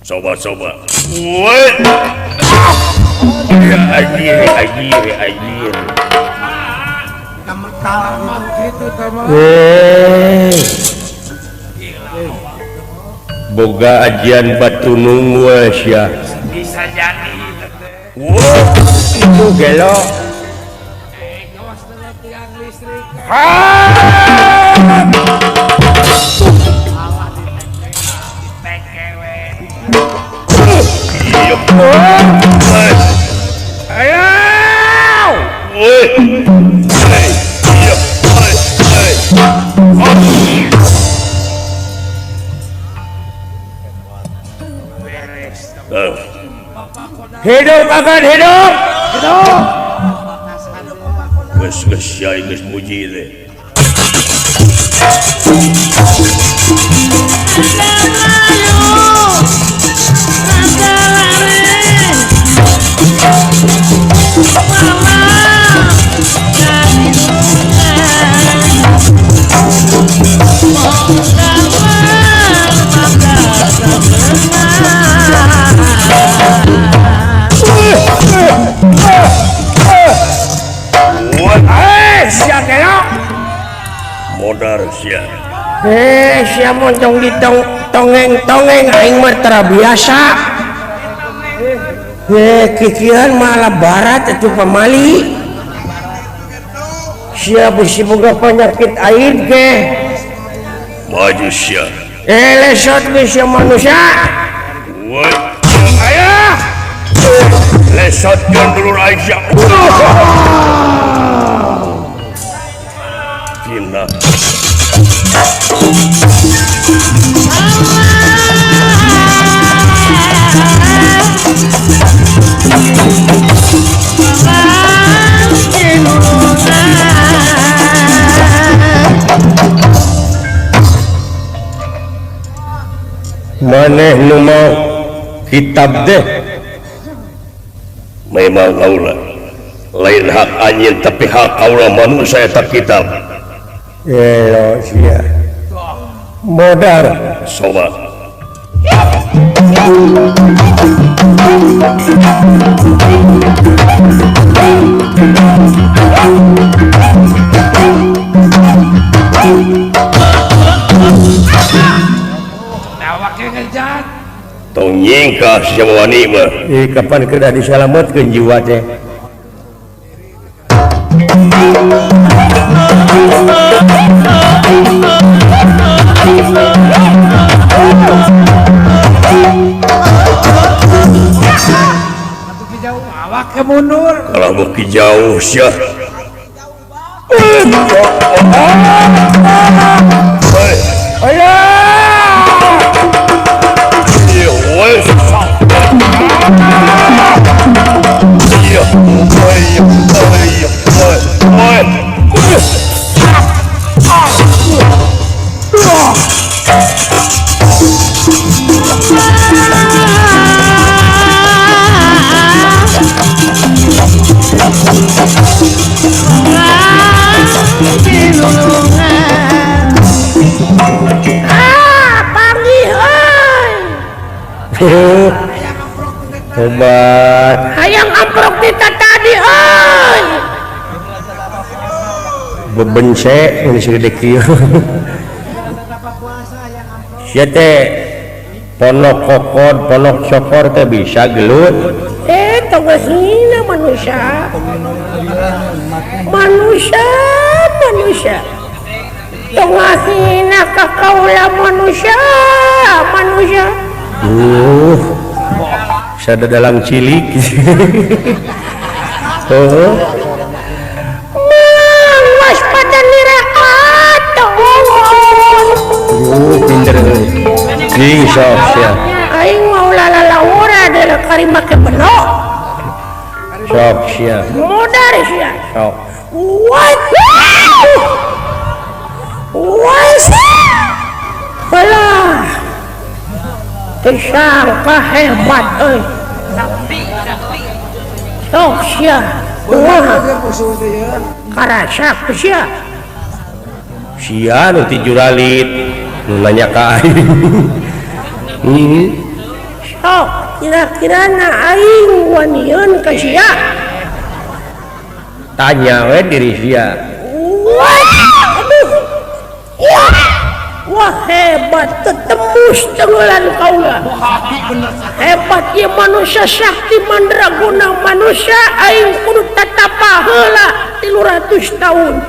Coba-coba. Woi. Ya anjir, anjir, anjir. Boga ajian batu nunggu sia. Bisa jadi. Wah, itu gelo. Ayo. Hidup akan hidup. Hidup. Geus geus sia geus muji teh. Modar sia. Sia montong di tongeng-tongeng aing mah tara biasa. Kikian malah barat itu pamali. Sia bisi boga penyakit air ge. Maju sia. Lesot ge sia manusia. Ayo. Lesot dulur aing sia. Tina. Maneh nu mau kitab deh. Memang kaula lain hak anjeun tapi hak kaula manusia eta kitab. Sia. Modar soba. Tong nyingkah sia wani mah. Kapan kedah disalametkeun jiwa teh. Make mundur. Kalau beuki jauh sia. Obat hayang amprok kita tadi euy bebense geus gede kieu sia teh ponok kokor ponok cokor teh bisa gelut tong geus hina manusia manusia manusia tong hina ka kaula manusia manusia. Sada dalang cilik. Oh. Mang waspada nira atuh. Pinter. Jing sok sia. Aing mau lalalaura deuleu kari make belok. Sok sia. Modar sia. Sok. Wah. Wah. Alah. Tersangka hebat euy. Sok sia. Karasa ku sia. Sia nu ti juralit nu nanya ka aing. Sok kira-kirana aing wanieun ka sia. Tanya we diri sia. Wah, aduh. Wah. Wah hebat tetembus tenggelan kaula. Hebat ieu manusia sakti mandraguna manusia aing kudu tatapa heula 300 tahun.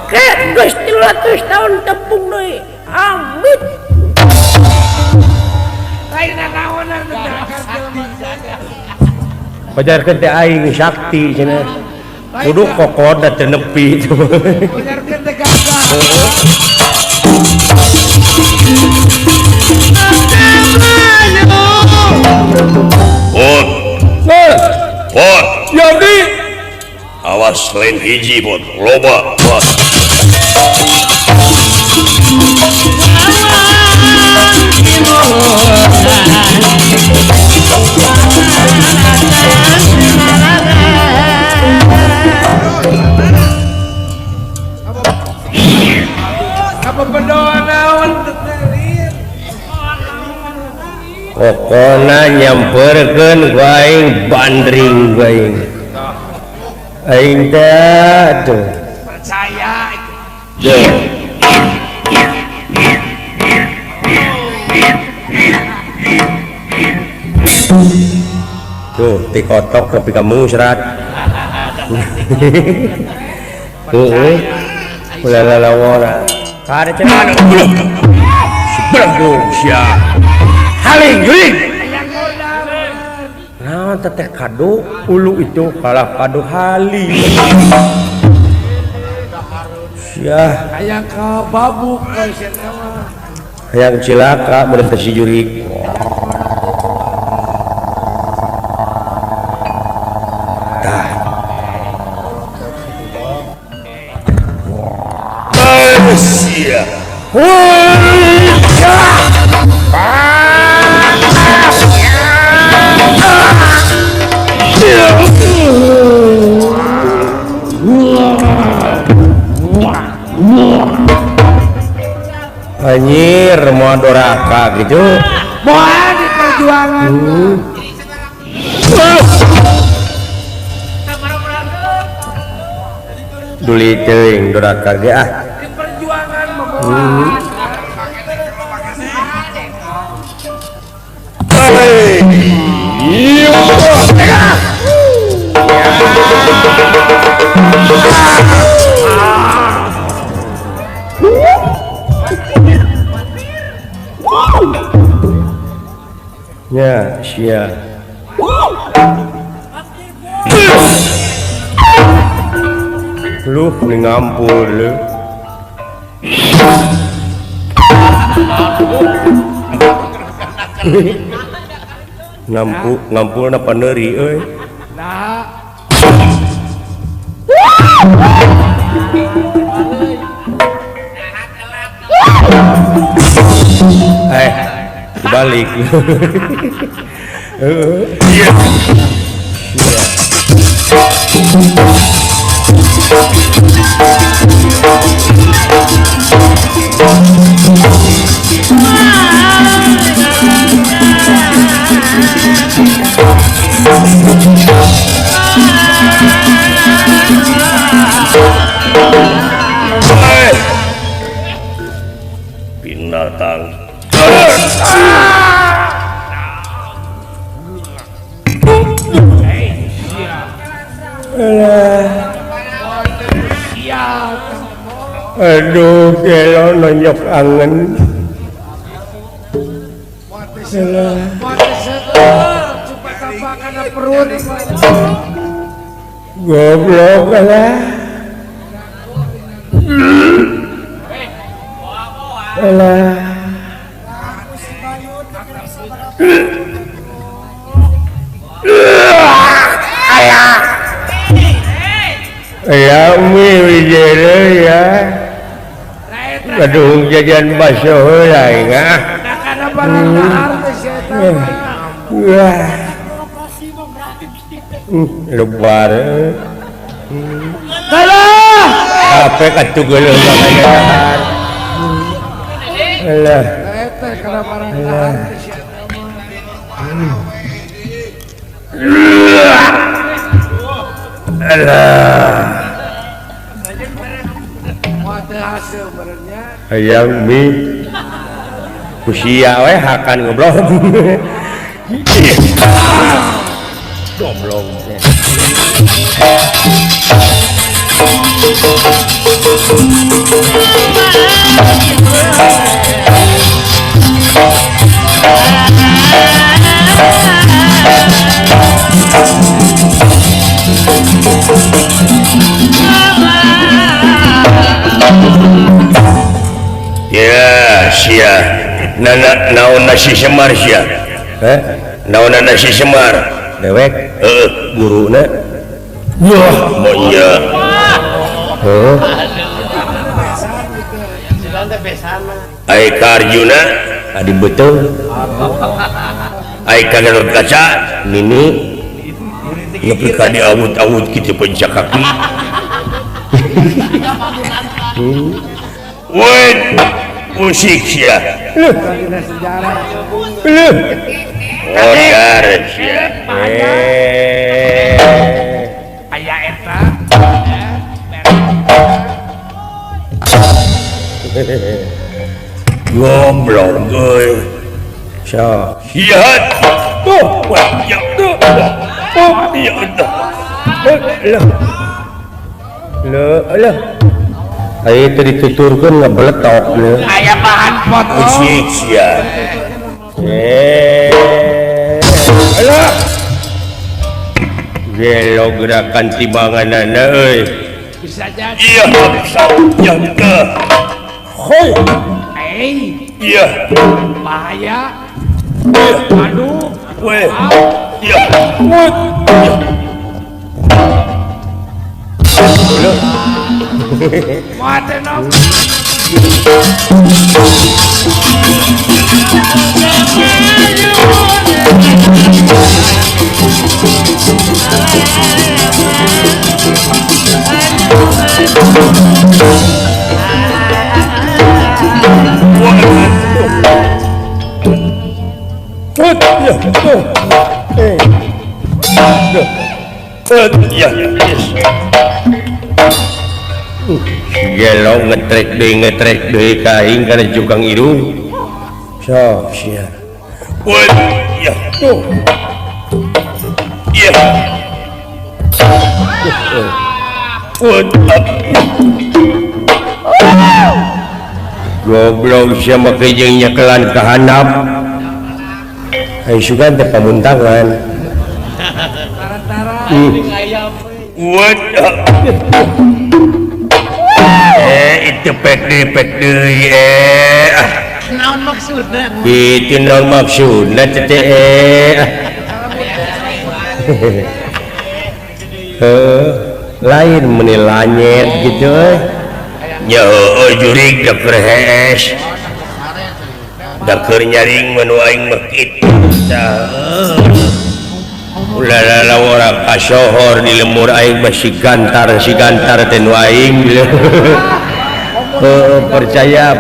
Ke geus 300 tahun tepung deui. Amit. Lain naonan pajarkeun teh aing sakti cenah. Kudu kokoda teu nepi. Pajarkeun teh gagah. Bot, bot, jadi awas lain hiji bot, loba bot. Apa berdoa naon? Kokona nyamperkeun ku aing bandring ku aing. Aing teh atuh percaya itu. Tuh tikotok tapi kamu serat. Heeh. Ulah lalawara. Kada cenah. Sebelum sia. Haling juling. Nah, teteh kado ulu itu kalah kado haling. Sia. Hayang ka babuk Hayang cilaka mun teh si jurik. Tah. Sia. Anjir mau doraka gitu. Moal di perjuangan. Duli teuing doraka ge ah. Di perjuangan mah moal. Ya, sia. Lu ngampul lu. Ngampul ngampul na paneri euy. Nah. Eh, balik. Iya. Binatang. Aduh, gelo nonyok angen. Goblok lah. Alah. Ya mi wijere ya. Aduh jajan bakso heula ah. Lebar. Kalah. Apa atuh geuleuh makanan. Alah. Alah. Hayang mi kusia we hakan goblok. Goblok. Ya, sia. Nana naon nasi Semar sia? Heh? Naon nasi Semar? Dewek? Heeh, guruna. Wah, monya. Heuh. Ai ka Arjuna adi beuteung. Ai ka Gatotkaca nini nepi ka diawut-awut kitu pencak kaki. Woi, musik sia. Loh. Odar sia. Aya eta. Goblok euy. Sok. Hiat. Tuh, wah, ya tuh. Oh, iya tuh. Loh. Loh, loh. Ayo itu dituturkan ngebeletok lho. Aya bahan foto. Musik sia. Alah. Gelo gerakan timbanganana euy. Bisa jadi. Iya, bisa. Ya teu. Hoi. Iya. Bahaya. Aduh. Weh. Iya. Mate no. Gelo ngetrek deui ka aing kana jukang irung. Sok sia. Woi, ya. Tuh. Iya. Goblok sia make jeung nyekelan ka handap. Ai sugan teh pamuntangan. Antara What? Itu pek deui Naon maksudna? Itu naon maksudna teh lain meni lanyet gitu ya jurig da keur hees da keur nyaring menu aing mah kitu ulah orang kasohor di lemur aing mah si gantar teh nu aing percaya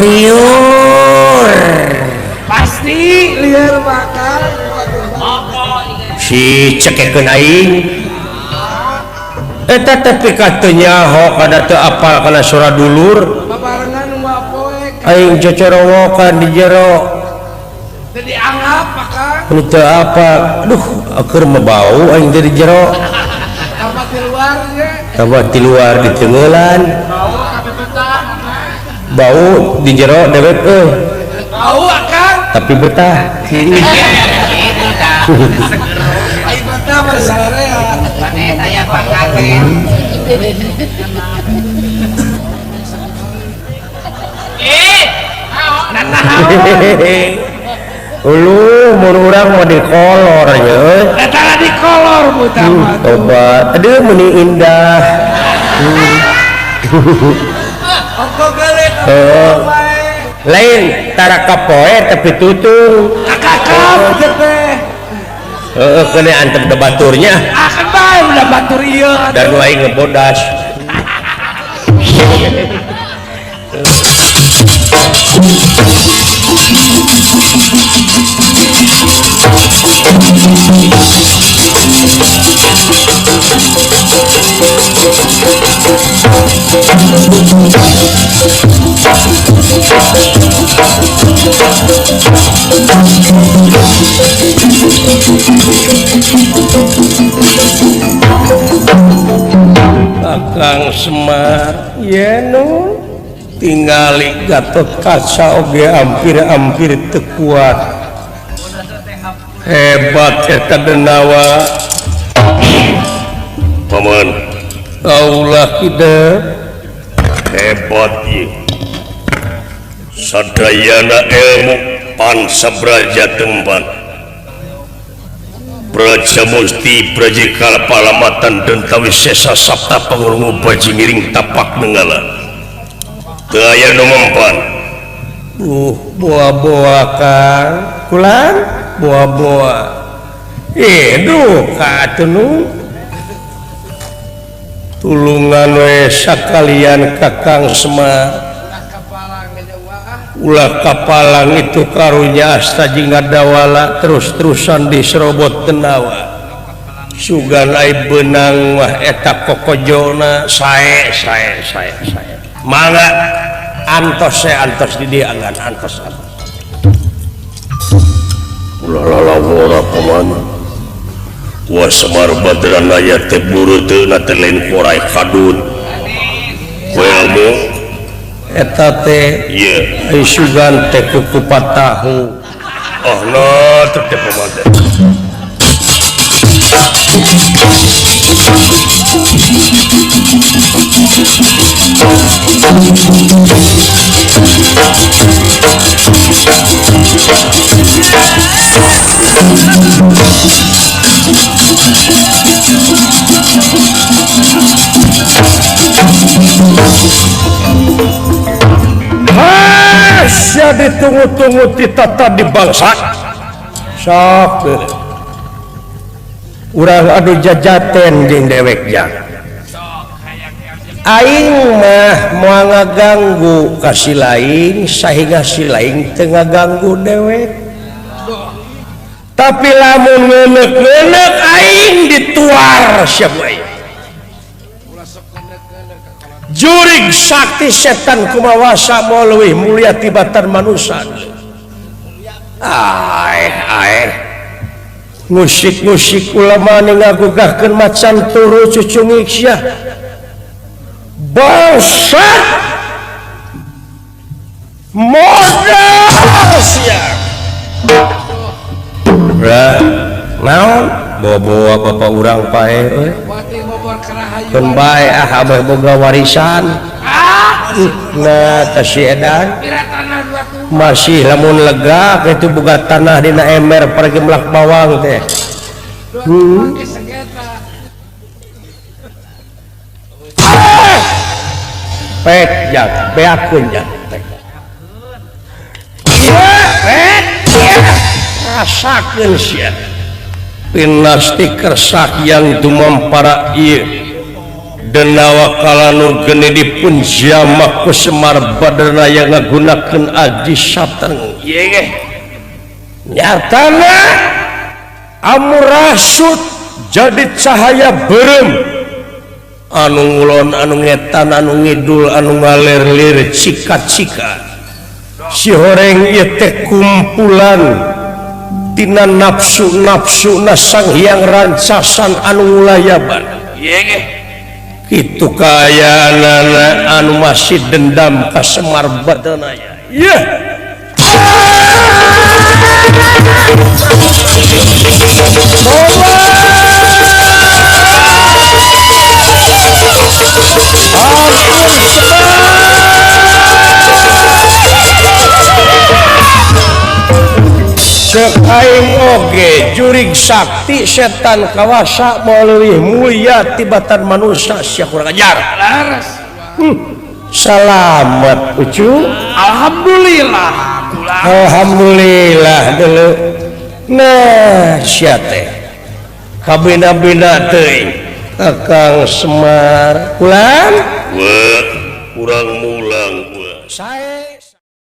Riur pasti liar bakal si cekekeun aing eta tapi ka teu nyaho kana teu apal kana sora dulur babarengan wapoe aing cocorowokan di jero teu dianggap akang teu apa aduh keur mah bau aing teh di jero tambah di luar ge tambah di luar di tengeulan bau di jero dewek bau akang tapi betah aing betah mah sarerea saya pangkaken ulu mun urang mah dikolor ye eta lah dikolor buta mah tobat aduh meni indah lain tara kapoe tapi tutung kakakap teh heeh kene antep ke baturnya ah kan bae udah batur ieu dan aing ngebodas Akang Semar, ya nu. Tingali Gatot Kaca oge hampir-hampir teu kuat. Hebat eta denawa. Paman, kaulah kita hebat ieu. Sadayana ilmu pansa braja tempat. Braja Musti Braja Kalpalamatan dan Tawisesa Sabta Pangurungu Baji Ngiring Tapak Nenggala. Teu aya nu mempan. Boa-boa Kang, kulan boa-boa. Duh ka atuh tulungan we sakalian Kakang Semar. Ulah kapalang itu karunya asta jeung ngadawala terus-terusan diserobot denawa. Sugan ai beunang mah eta kokojona sae sae sae sae. Mangga antos sae antos di dieu anggan antos antos. Ulah lalawora paman. Wa Semar Badranaya teh bureuteuna teh lain korai kadut. Koe eta teh ieu ai sugan teh kukupat tahu. Oh no teh paman teh. Masya ditunggu-tunggu ditata di bangsa sok urang adu jajaten jeung dewek jang aing mah moal ngaganggu ka si lain sahingga si lain teu ngaganggu dewek tapi lamun ngeuneuk-ngeuneuk aing dituar sia bae. Jurig sakti setan kumawasa moal leuwih mulia tibatan manusia. Aeh aeh musik-musik ulama nu ngagugahkeun macan turu cucungik sia. Bangsat modal sia. Lah naon bawa-bawa bapak urang pae euy. Keun bae ah abah boga warisan. Nah teh si edan masih lamun lega kitu boga tanah dina ember paragi melak bawang teh. Pek jak beakeun jak pek. Pek rasakeun sia. Pinasti kersak yang dumampara ieu denawa kalanur geni dipun jamak ku Semar Badrana yang ngagunakeun aji sateng. Ieu nyatana amurasut jadi cahaya beureum anu ngulon anu ngetan anu ngidul anu ngalir-lir cika-cika si horeng ieu teh kumpulan tina nafsu-nafsu na sang hyang rancasan anu ngulayaban. Kitu kaayaanana anu masih dendam ka Semar Badranaya. Yeuh. Cek aing oge jurig sakti setan kawasa moal leuwih mulia tibatan manusia sia kurang ajar. Salamat ucu. Alhamdulillah. Alhamdulillah dulu. Nah sia teh kabina-bina teuing Kakang Semar kulan. Urang mulang. Sae.